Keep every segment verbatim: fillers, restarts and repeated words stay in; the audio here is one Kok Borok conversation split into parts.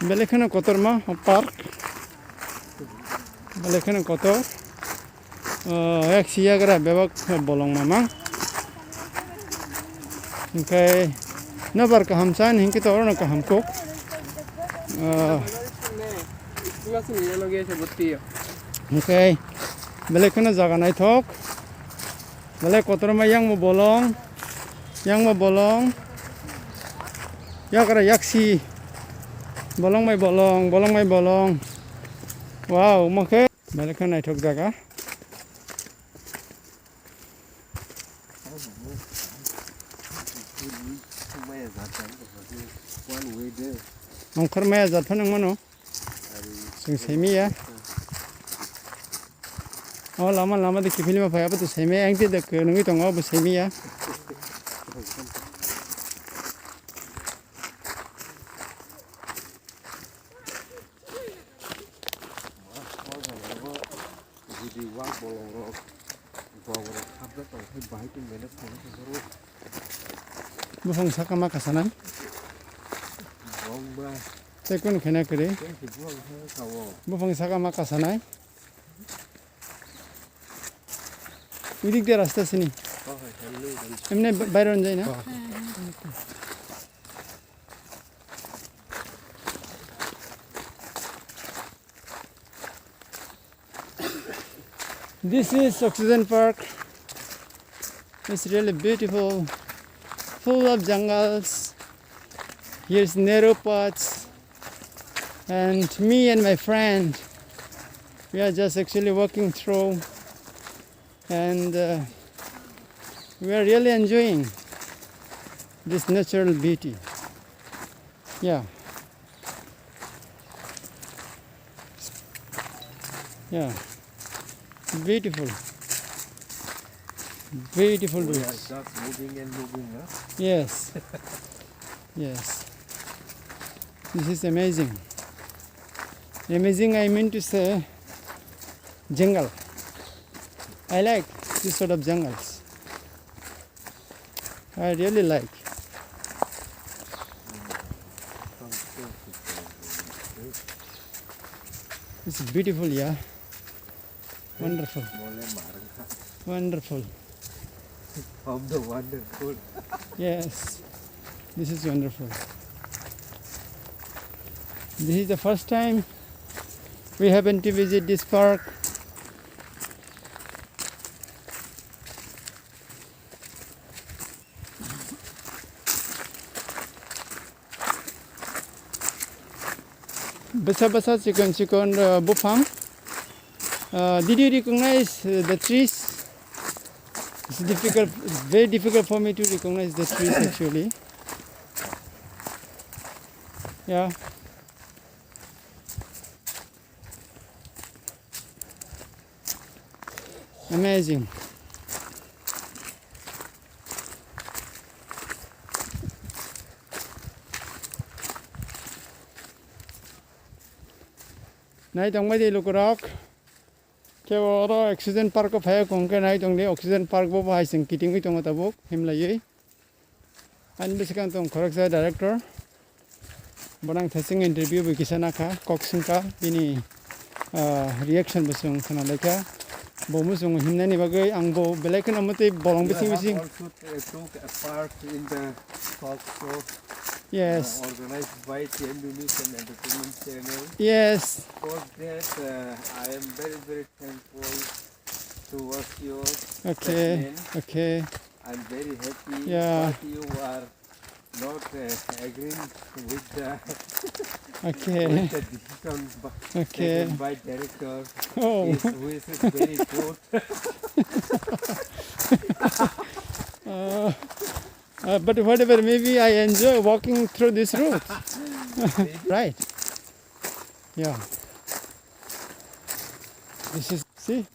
Belai kheno kotorma park. Belai kheno kotor. O, yaksi yagra bebak bolong mamang. Hingke nobar kaham san, hingke to orono kaham kok. O. Hingke belai kheno jaga naithok. Belai kotorma yang bo bolong. Yang bo bolong. Yakra yaksi. Bolong bai bolong, bolong bai bolong. Wow, mokhe. Belai khe naithok jaga. Ongkhor maya jat phano wngmano. Chwng saimiya. O lama lama de kiphilma phai abo to saimiya, ang te de nungwi tongo abo saimiya. Buphang saka ma kasanai. Tei kunu khaina kwrwi. Buphang saka ma kasanai. Idik de rasta sini. Emne ba-, bayron jai na? This is Oxygen Park. It's really beautiful, full of jungles. Here's narrow paths. And me and my friend, we are just actually walking through, and, uh, we are really enjoying this natural beauty. Yeah. Yeah. Beautiful. Beautiful. We are just moving and moving, huh? Yes. Yes. This is amazing. Amazing, I mean to say, jungle. I like this sort of jungles. I really like. It's beautiful, yeah. Wonderful. Wonderful. Of the wonderful. Yes, this is wonderful. This is the first time we happen to visit this park. Bwsa bwsa chikon chikon, uh, buphang. Uh, did you recognize, uh, the trees? It's difficult, very difficult for me to recognize the trees actually. Yeah. Amazing. Nai tongbai di lukurok. Kebo oro Oxygen Park o phai kong khe nai tong di, Oxygen Park bo bahai chwng kitingwi tongo tabuk himlaiwi. Ani bwswkang tong khoroksa director. Bo nang thasing interview bo kisa nakha, kok swngkha, bini, ah, reaction bo chwng khna laikha. Bo muchung himnani bagwi ang bo belai kheno mwtwi bolong bising bising. You have also, uh, took a part in the talk show, yes, uh, organized by T M B News and Entertainment Channel. Yes. For that, uh, I am very, very thankful towards your, okay, statement. Okay. I'm very happy, yeah, that you are not, uh, agreeing with the, okay, with the decision b-, okay, taken by director. Oh. Is, which is very good. Uh, uh, but whatever, maybe I enjoy walking through this route. Right. Yeah. This is, see?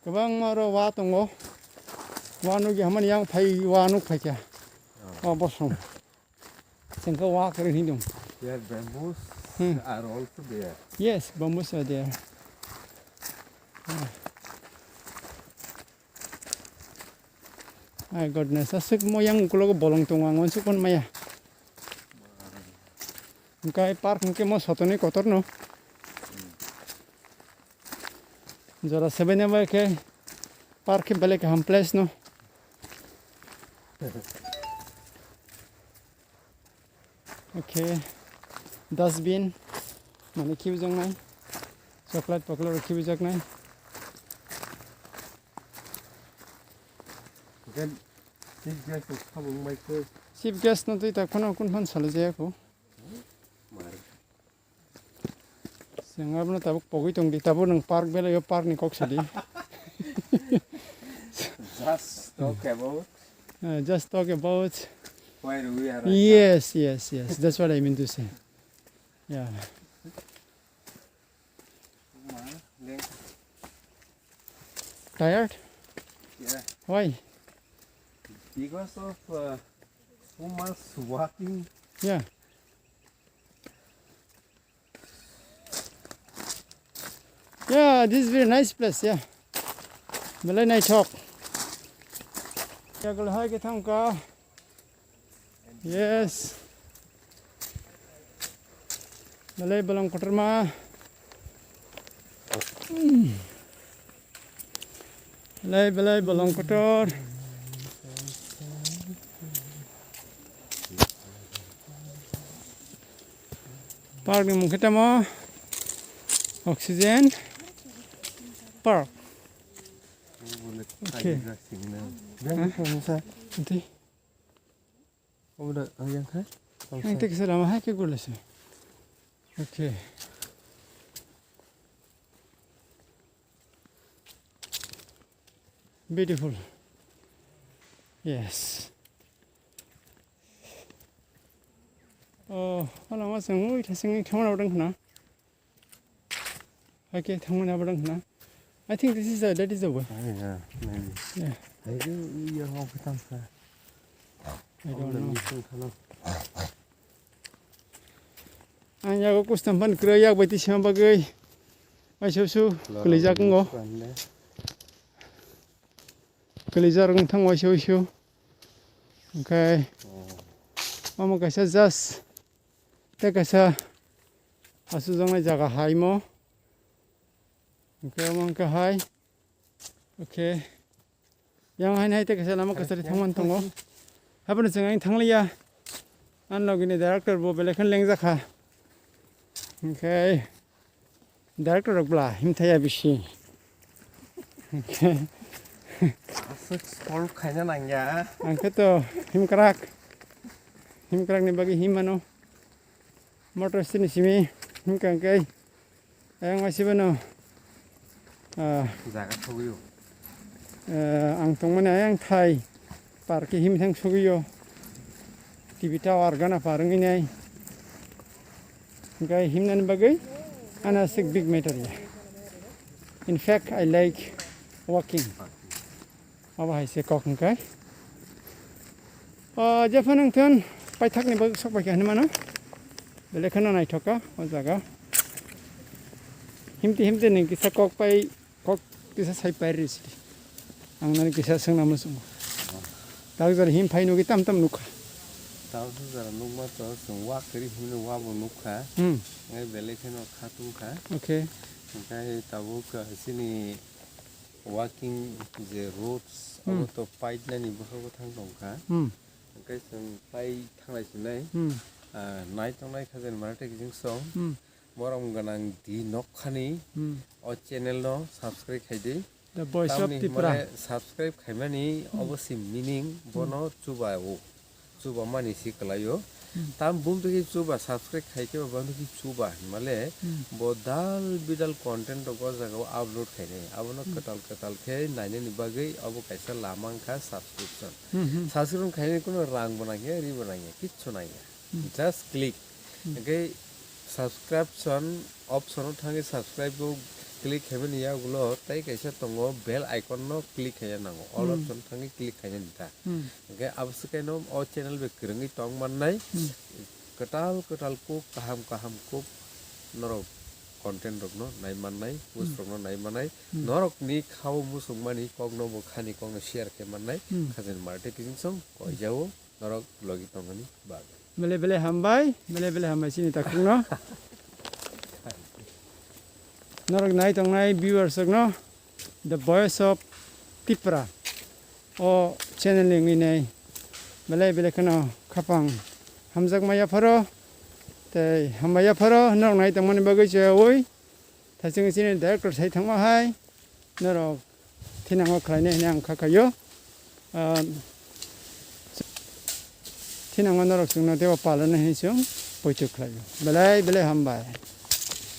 Kwbangma oro wa tongo. Wa nugwi hamani yang phai, wa nuk phaikha. Oh. Wa bosong. Sengkha wa kwrwi hindung. Here bamboos, hmm, are also there. Yes, bamboos are there. Ah. My goodness, aswk mo yang ukulogo bolong tongo, ang uansuk phano maya. Hwnkhe park hwnkhe mo sotoni kotorno. Jora sebaina bai khe park khe belai kaham place no. Okay, dustbin, mane khibijaknai, chocolate pokolor khibijaknai. Then chief guest no sabung mai khe. Chief guest no twi ta kheno kun phan salai jaya kho. Mar. Chwng abono tabuk pogwi tong di, tabuk nwng park belai o park ni kok sadi. Just talk about Uh, just talk about. Where we are right now. Yes, yes, yes. That's what I mean to say. Yeah. Tired? Yeah. Why? Because of uh, too much walking. Yeah. Yeah, this is very nice place, yeah. Belai naithok. Yago hai khe thangkha. Yes. Belai bolong kotorma. Hmm. Belai, belai bolong kotor. Park ni mung khe tamo Oxygen Park. Okay. Nanti. Obo da ang yang khai. Ang tek se lama hai khe gula se. Okay. Beautiful. Yes. Oh, wala ma sengwi thasengwi thangna bodang khna. Okay, thangmani abo dang khna. I think this is the, that is the way. Ah, yeah, maybe. Yeah. Maybe we are off with them, sir. I don't know. Ang yago custom phan kwrwi yak bai tisima bagwi. Waisa su kwlijak wngo. Kwlijak wng thang waisa su. Hwnkhe omo kaisa just tei kaisa asujaknai jaga hai mo. Hwnkhe omo hwnkhe hai. Okay. Yang haino hai tei kaisa lama kwchari thangmani tongo. Haphano chwng ang thangliya. Ani logini director bo belai kheno lengjak kha. Hwnkhe director rok bla himthaya bisi. Hwnkhe aswk solve khaina nangya. Ang khe to himkrak. Himkrakni bagwi him mano. Motor sini simi himkha hwnkhe. Ayang waisa bono, ah, jaga thogwi o. Eh, ang tongmani ayang thai park khe himthang sogwi o. T V tower gana par wngwi nai. Hwnkhe himnani bagwi ano aswk big matter ya. In fact, I like walking. Abo hai se kok hwnkhe. O, jephano wngthon, paithakni bagwi sok bai khe hinwi mano. Belai kheno naithok kha o jaga. Himte himte ni kisa kok pai, kok kisa sai pai ri sidi. Ang nani kisa swngna muchungo. Tabuk jora him phai nugwi tam tam nukha. Tabuk jora nukma to chwng wak kwrwi himno wabo nukha. Hmm. Ngai belai kheno khatung kha. Okay. Hwnkhe tabuk, uh, chini walking je roads, hmm, abo to painani bwkha bwthang tongkha. Hmm. Hwnkhe chwng pai thanglai sinai, hmm, ah, nai tongnai kha je Marathi Kijing Song. Hmm. Borom gwnang di nokhani, hmm, o channel no subscribe khai di. The Voice of Tamni Tripura. Hwnmale subscribe khaimani, hmm, obo se meaning, hmm, bono chuba o. Chuba mani si kwlaio. Hmm. Tam bumtwi khe chuba subscribe khai khe bo bumtwi khe chuba hinmale, hmm, bo dal bidal content rok o jaga o upload khainai. Abono, hmm, kwtal kwtal khe nainani bagwi obo kaisa lama wngkha subscription. Hmm, hmm. Subscription khainani kuno rang bo nangya, ri bo nangya, kichu nangya. Hmm. Just click. Hmm. Hwnkhe subscription option o thangwi subscribe o click khaimani yagulo tei kaisa tongo bell icon no click khaina nango. All, hmm, option thangwi click khainani ta. Hmm. Hwnkhe aboni swkang no o channel bai kwrwngwi tong mannai. Hmm. Kwtal kwtal kuk, kaham kaham kuk norok content rokno nai mannai, post, hmm, rokno nai mannai. Hmm. Norokni khao muchungmani kokno bo khani kokno share khe mannai. Hmm. Khajani Marathi Kijing Song koijao norok logi tongmani bagwi. Belai belai hambai, belai belai hambai chini takhukno. Norok nai tongnai viewers rokno The Voice of Tipra o channel ni wngwi nai belai belai kheno khapang hamjakma yapharo tei hambai yapharo norok nai tongmani bagwi chayawi. Thaichung chini director sai thangma hai norok thinango khlainai hinwi ang kha khaio. Ah, thinango norok chwngno teibo palano hinwi chwng poito khlaio. Belai belai hambai.